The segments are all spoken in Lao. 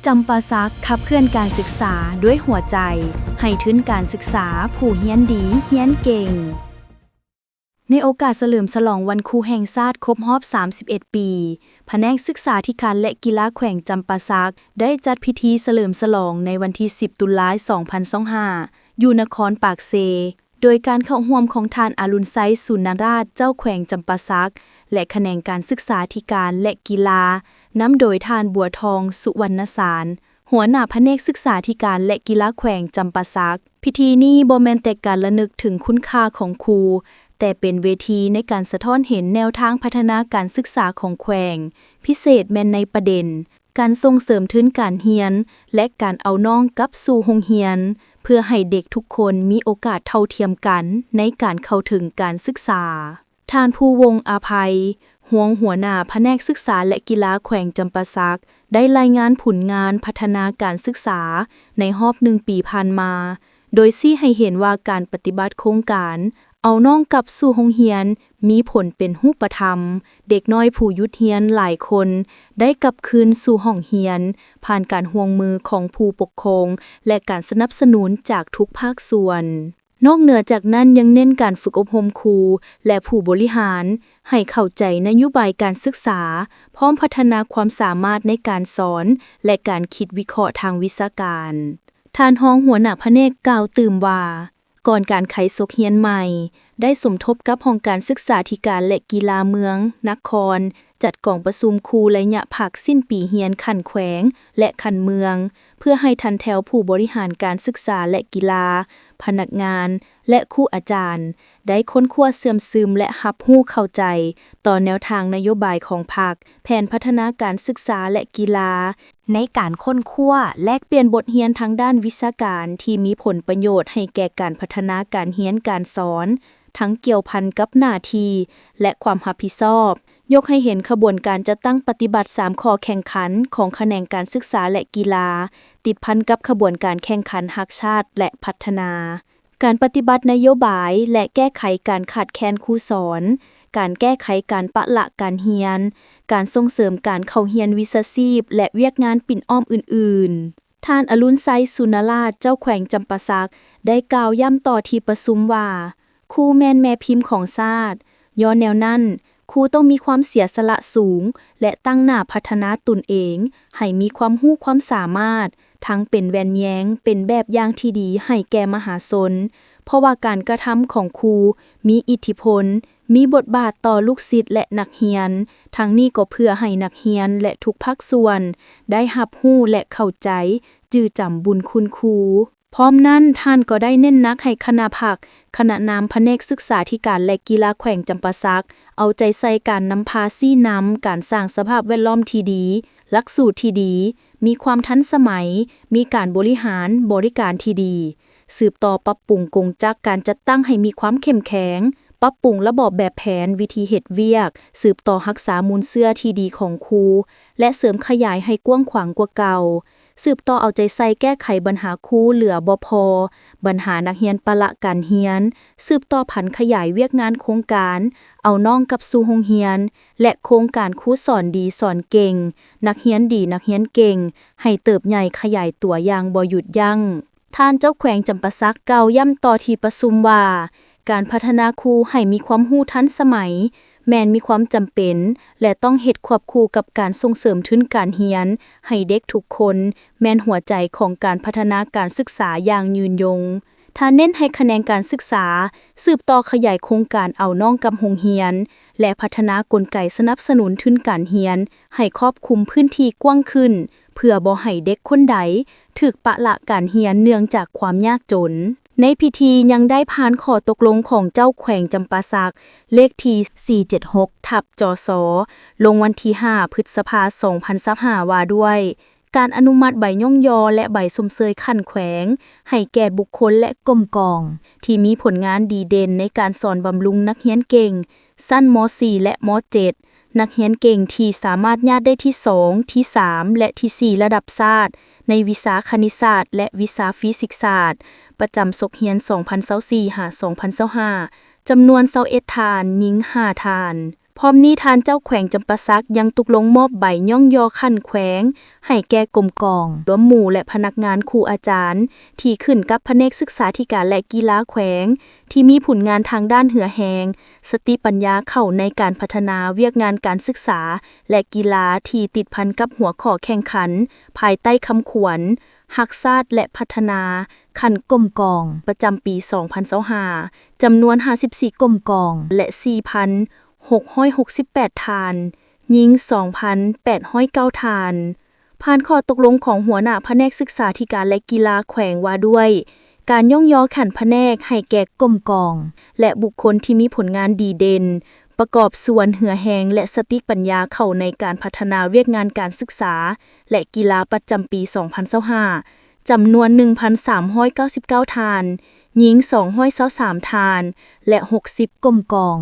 ຈຳປາສັກ ຂັບເຄື່ອນການສຶກສາດ້ວຍຫົວໃຈ ໃຫ້ທຶນການສຶກສາຜູ້ຮຽນດີຮຽນເກັ່ງ. ໃນໂອກາດສະເຫຼີມສະຫຼອງວັນຄູແຫ່ງຊາດຄົບຮອບສາມສິບເອັດປີ, ພະແນກສຶກສາທິການ ແລະ ກິລາແຂວງຈຳປາສັກ ໄດ້ຈັດພິທີສະເຫຼີມສະຫຼອງໃນວັນທີສິບ ຕຸລາ ສອງພັນຊາວຫ້າ ຢູ່ນະຄອນປາກເຊ, ໂດຍການເຂົ້າຮ່ວມຂອງທ່ານ ອະລຸນໄຊ ສຸນະລາດ ເຈົ້າແຂວງຈຳປາສັກ ແລະ ຂະແໜງການສຶກສາທິການ ແລະ ກິລາ, ນຳໂດຍທ່ານ ບົວທອງ ສຸວັນນະສານ ຫົວໜ້າພະແນກສຶກສາທິການ ແລະ ກິລາແຂວງຈຳປາສັກ. ພິທີນີ້ບໍ່ແມ່ນແຕ່ການລະນຶກເຖິງຄຸນຄ່າຂອງຄູ, ແຕ່ເປັນເວທີໃນການສະທ້ອນເຫັນແນວທາງພັດທະນາການສຶກສາຂອງແຂວງ, ພິເສດແມ່ນໃນປະເດັນ ການສົ່ງເສີມທຶນການຮຽນ ແລະ ການເອົານ້ອງກັບສູ່ໂຮງຮຽນ ເພື່ອໃຫ້ເດັກທຸກຄົນມີໂອກາດເທົ່າທຽມກັນໃນການເຂົ້າເຖິງການສຶກສາ. ທ່ານ ພູວົງ ອາໄພ ຮອງຫົວໜ້າພະແນກສຶກສາ ແລະ ກິລາແຂວງຈຳປາສັກ ໄດ້ລາຍງານຜົນງານພັດທະນາການສຶກສາໃນຮອບໜຶ່ງປີຜ່ານມາ, ໂດຍຊີ້ໃຫ້ເຫັນວ່າການປະຕິບັດໂຄງການເອົານ້ອງກັບສູ່ໂຮງຮຽນມີຜົນເປັນຮູບປະທຳ, ເດັກນ້ອຍຜູ້ຢຸດຮຽນຫຼາຍຄົນໄດ້ກັບຄືນສູ່ຫ້ອງຮຽນ ຜ່ານການຮ່ວມມືຂອງຜູ້ປົກຄອງ ແລະ ການສະໜັບສະໜູນຈາກທຸກພາກສ່ວນ. ນອກເໜືອຈາກນັ້ນຍັງເນັ້ນການຝຶກອົບຮົມຄູ ແລະ ຜູ້ບໍລິຫານໃຫ້ເຂົ້າໃຈນະໂຍບາຍການສຶກສາ, ພ້ອມພັດທະນາຄວາມສາມາດໃນການສອນ ແລະ ການຄິດວິເຄາະທາງວິຊາການ. ທ່ານຮອງຫົວໜ້າພະແນກກ່າວຕື່ມວ່າ, ກ່ອນການໄຂສົກຮຽນໃໝ່, ໄດ້ສົມທົບກັບຫ້ອງການສຶກສາທິການ ແລະ ກິລາເມືອງ, ນະຄອນ ຈັດກອງປະຊຸມຄູ່ໄລຍະພັກສິ້ນປີຮຽນຂັ້ນແຂວງ ແລະ ຂັ້ນເມືອງ, ເພື່ອໃຫ້ຖັນແຖວຜູ້ບໍລິຫານການສຶກສາ ແລະ ກິລາ, ພະນັກງານ ແລະ ຄູອາຈານ ໄດ້ຄົ້ນຄວ້າເຊື່ອມຊຶມ ແລະ ຮັບຮູ້ເຂົ້າໃຈຕໍ່ແນວທາງນະໂຍບາຍຂອງພັກ, ແຜນພັດທະນາການສຶກສາ ແລະ ກິລາ, ໃນການຄົ້ນຄວ້າແລກປ່ຽນບົດຮຽນທາງດ້ານວິຊາການທີ່ມີຜົນປະໂຫຍດໃຫ້ແກ່ການພັດທະນາການຮຽນການສອນ, ທັງກ່ຽວພັນກັບໜ້າທີ່ ແລະ ຄວາມຮັບຜິດຊອບ, ຍົກໃຫ້ເຫັນຂະບວນການຈັດຕັ້ງປະຕິບັດສາມຂໍ້ແຂ່ງຂັນຂອງຂະແໜງການສຶກສາ ແລະ ກິລາ, ຕິດພັນກັບຂະບວນການແຂ່ງຂັນຮັກຊາດ ແລະ ພັດທະນາ. ການປະຕິບັດນະໂຍບາຍ ແລະ ແກ້ໄຂການຂາດແຄນຄູສອນ, ການແກ້ໄຂການປະລະການຮຽນ, ການສົ່ງເສີມການເຂົ້າຮຽນວິຊາຊີບ ແລະ ວຽກງານປິ່ນອ້ອມອື່ນໆ. ທ່ານ ອະລຸນໄຊ ສຸນະລາດ ເຈົ້າແຂວງຈຳປາສັກ ໄດ້ກ່າວຢ້ຳຕໍ່ທີ່ປະຊຸມວ່າ, ຄູແມ່ນແມ່ພິມຂອງຊາດ. ຍ້ອນແນວນັ້ນ, ຄູຕ້ອງມີຄວາມເສຍສະຫຼະສູງ ແລະ ຕັ້ງໜ້າພັດທະນາຕົນເອງໃຫ້ມີຄວາມຮູ້ຄວາມສາມາດ, ທັງເປັນແວ່ນແຍງ, ເປັນແບບຢ່າງທີ່ດີໃຫ້ແກ່ມະຫາຊົນ, ເພາະວ່າການກະທຳຂອງຄູມີອິດທິພົນ, ມີບົດບາດຕໍ່ລູກສິດ ແລະ ນັກຮຽນ, ທັງນີ້ກໍເພື່ອໃຫ້ນັກຮຽນ ແລະ ທຸກພາກສ່ວນໄດ້ຮັບຮູ້ ແລະ ເຂົ້າໃຈ, ຈື່ຈຳບຸນຄຸນຄູ. ພ້ອມນັ້ນ, ທ່ານກໍໄດ້ເນັ້ນໜັກໃຫ້ຄະນະພັກ, ຄະນະນຳພະແນກສຶກສາທິການ ແລະ ກິລາແຂວງຈຳປາສັກ ເອົາໃຈໃສ່ການນຳພາຊີ້ນຳການສ້າງສະພາບແວດລ້ອມທີ່ດີ, ຫຼັກສູດທີ່ດີ, ມີຄວາມທັນສະໄໝ, ມີການບໍລິຫານບໍລິການທີ່ດີ, ສືບຕໍ່ປັບປຸງກົງຈັກການຈັດຕັ້ງໃຫ້ມີຄວາມເຂັ້ມແຂງ, ປັບປຸງລະບອບແບບແຜນວິທີເຮັດວຽກ, ສືບຕໍ່ຮັກສາມູນເຊື້ອທີ່ດີຂອງຄູ ແລະ ເສີມຂະຫຍາຍໃຫ້ກວ້າງຂວາງກວ່າເກົ່າ. ສືບຕໍ່ເອົາໃຈໃສ່ແກ້ໄຂບັນຫາຄູເຫຼືອບໍ່ພໍ, ບັນຫານັກຮຽນປະລະການຮຽນ, ສືບຕໍ່ຜັນຂະຫຍາຍວຽກງານໂຄງການເອົານ້ອງກັບສູ່ໂຮງຮຽນ ແລະ ໂຄງການຄູສອນດີສອນເກັ່ງ, ນັກຮຽນດີນັກຮຽນເກັ່ງ ໃຫ້ເຕີບໃຫຍ່ຂະຫຍາຍຕົວຢ່າງບໍ່ຢຸດຢັ້ງ. ທ່ານເຈົ້າແຂວງຈຳປາສັກກ່າວຢ້ຳຕໍ່ທີ່ປະຊຸມວ່າ, ການພັດທະນາຄູໃຫ້ມີຄວາມຮູ້ທັນສະໄໝ ແມ່ນມີຄວາມຈຳເປັນ ແລະ ຕ້ອງເຮັດຄວບຄູ່ກັບການສົ່ງເສີມທຶນການຮຽນໃຫ້ເດັກທຸກຄົນ ແມ່ນຫົວໃຈຂອງການພັດທະນາການສຶກສາຢ່າງຍືນຍົງ. ທ່ານເນັ້ນໃຫ້ຂະແໜງການສຶກສາສືບຕໍ່ຂະຫຍາຍໂຄງການເອົານ້ອງກັບໂຮງຮຽນ ແລະ ພັດທະນາກົນໄກສະໜັບສະໜູນທຶນການຮຽນໃຫ້ຄອບຄຸມພື້ນທີ່ກວ້າງຂຶ້ນ ເພື່ອບໍ່ໃຫ້ເດັກຄົນໃດຖືກປະລະການຮຽນເນື່ອງຈາກຄວາມຍາກຈົນ. ໃນພິທີຍັງໄດ້ຜ່ານຂໍ້ຕົກລົງຂອງເຈົ້າແຂວງຈຳປາສັກ ເລກທີສີ່ເຈັດຫົກ ທັບ ຈສ ລົງວັນທີຫ້າ ພຶດສະພາ ສອງພັນຊາວຫ້າ ວ່າດ້ວຍການອະນຸມັດໃບຍ້ອງຍໍ ແລະ ໃບຊົມເຊີຍຂັ້ນແຂວງ ໃຫ້ແກ່ບຸກຄົນ ແລະ ກົມກອງ ທີ່ມີຜົນງານດີເດັ່ນໃນການສອນບຳລຸງນັກຮຽນເກັ່ງ ຊັ້ນ ມ.ສີ່ ແລະ ມ.ເຈັດ ນັກຮຽນເກັ່ງທີ່ສາມາດຍາດໄດ້ທີສອງ, ທີສາມ ແລະ ທີສີ່ ລະດັບຊາດ ໃນວິຊາຄະນິດສາດ ແລະ ວິຊາຟີຊິກສາດ ປະຈຳສົກຮຽນ ສອງພັນຊາວສີ່ ຫາ ສອງພັນຊາວຫ້າ ຈຳນວນ ຊາວເອັດ ທ່ານ, ຍິງ ຫ້າ ທ່ານ. ພ້ອມນີ້ທ່ານເຈົ້າແຂວງຈຳປາສັກຍັງຕົກລົງມອບໃບຍ້ອງຍໍຂັ້ນແຂວງໃຫ້ແກ່ກົມກອງ, ລວມໝູ່ ແລະ ພະນັກງານຄູອາຈານທີ່ຂຶ້ນກັບພະແນກສຶກສາທິການ ແລະ ກິລາແຂວງ ທີ່ມີຜົນງານທາງດ້ານເຫື່ອແຮງ, ສະຕິປັນຍາເຂົ້າໃນການພັດທະນາວຽກງານການສຶກສາ ແລະ ກິລາທີ່ຕິດພັນກັບຫົວຂໍ້ແຂ່ງຂັນ ພາຍໃຕ້ຄຳຂວັນ ຮັກຊາດ ແລະ ພັດທະນາ ຂັ້ນກົມກອງ ປະຈຳປີສອງພັນຊາວຫ້າ ຈຳນວນຫ້າສິບສີ່ກົມກອງ ແລະ ສີ່ພັນຫົກຮ້ອຍຫົກສິບແປດທ່ານ, ຍິງສອງພັນແປດຮ້ອຍເກົ້າທ່ານ. ຜ່ານຂໍ້ຕົກລົງຂອງຫົວໜ້າພະແນກສຶກສາທິການ ແລະ ກິລາແຂວງວ່າດ້ວຍການຍ້ອງຍໍຂັ້ນພະແນກໃຫ້ແກ່ກົມກອງ ແລະ ບຸກຄົນທີ່ມີຜົນງານດີເດັ່ນ, ປະກອບສ່ວນເຫື່ອແຮງ ແລະ ສະຕິປັນຍາເຂົ້າໃນການພັດທະນາວຽກງານການສຶກສາ ແລະ ກິລາປະຈຳປີສອງພັນຊາວຫ້າ ຈຳນວນໜຶ່ງພັນສາມຮ້ອຍເກົ້າສິບເກົ້າທ່ານ, ຍິງສອງຮ້ອຍຊາວສາມທ່ານ ແລະ ຫົກສິບກົມກອງ.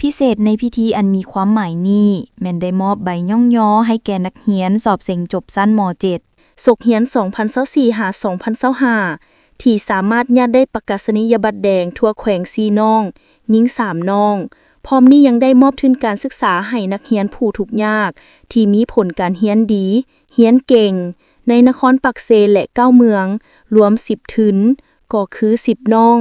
ພິເສດໃນພິທີອັນມີຄວາມໝາຍນີ້ ແມ່ນໄດ້ມອບໃບຍ້ອງຍໍໃຫ້ແກ່ນັກຮຽນສອບເສັງຈົບຊັ້ນ ມ.ເຈັດ ສົກຮຽນສອງພັນຊາວສີ່ ຫາ ສອງພັນຊາວຫ້າ ທີ່ສາມາດຍາດໄດ້ປະກາສະນີຍະບັດແດງທົ່ວແຂວງສີ່ນ້ອງ, ຍິງສາມນ້ອງ. ພ້ອມນີ້ຍັງໄດ້ມອບທຶນການສຶກສາໃຫ້ນັກຮຽນຜູ້ທຸກຍາກທີ່ມີຜົນການຮຽນດີ, ຮຽນເກັ່ງ ໃນນະຄອນປາກເຊ ແລະ ເກົ້າເມືອງ ລວມສິບທຶນ ກໍຄືສິບນ້ອງ,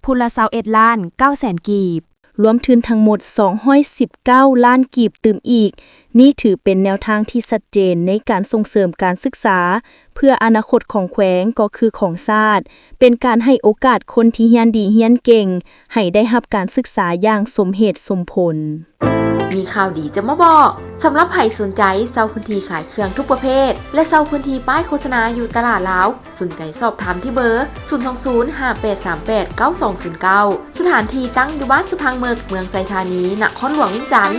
ຜູ້ລະຊາວເອັດລ້ານເກົ້າແສນກີບ, ລວມທຶນທັງໝົດສອງຮ້ອຍສິບເກົ້າລ້ານກີບຕື່ມອີກ. ນີ້ຖືເປັນແນວທາງທີ່ຊັດເຈນໃນການສົ່ງເສີມການສຶກສາເພື່ອອະນາຄົດຂອງແຂວງກໍຄືຂອງຊາດ, ເປັນການໃຫ້ໂອກາດຄົນທີ່ຮຽນດີຮຽນເກັ່ງໃຫ້ໄດ້ຮັບການສຶກສາຢ່າງສົມເຫດສົມຜົນ. ມີຂ່າວດີຈະມາບອກ. ສຳລັບໃຜສົນໃຈເຊົ່າພື້ນທີ່ຂາຍເຄື່ອງທຸກປະເພດ ແລະ ເຊົ່າພື້ນທີ່ປ້າຍໂຄສະນາຢູ່ຕະຫຼາດລາວ, ສົນໃຈສອບຖາມທີ່ເບີ ສູນສອງສູນ ຫ້າແປດສາມແປດ ເກົ້າສອງສູນເກົ້າ. ສະຖານທີ່ຕັ້ງຢູ່ບ້ານສະພັງເໝິກ, ເມືອງໄຊທານີ, ນະຄອນຫຼວງວຽງຈັນ.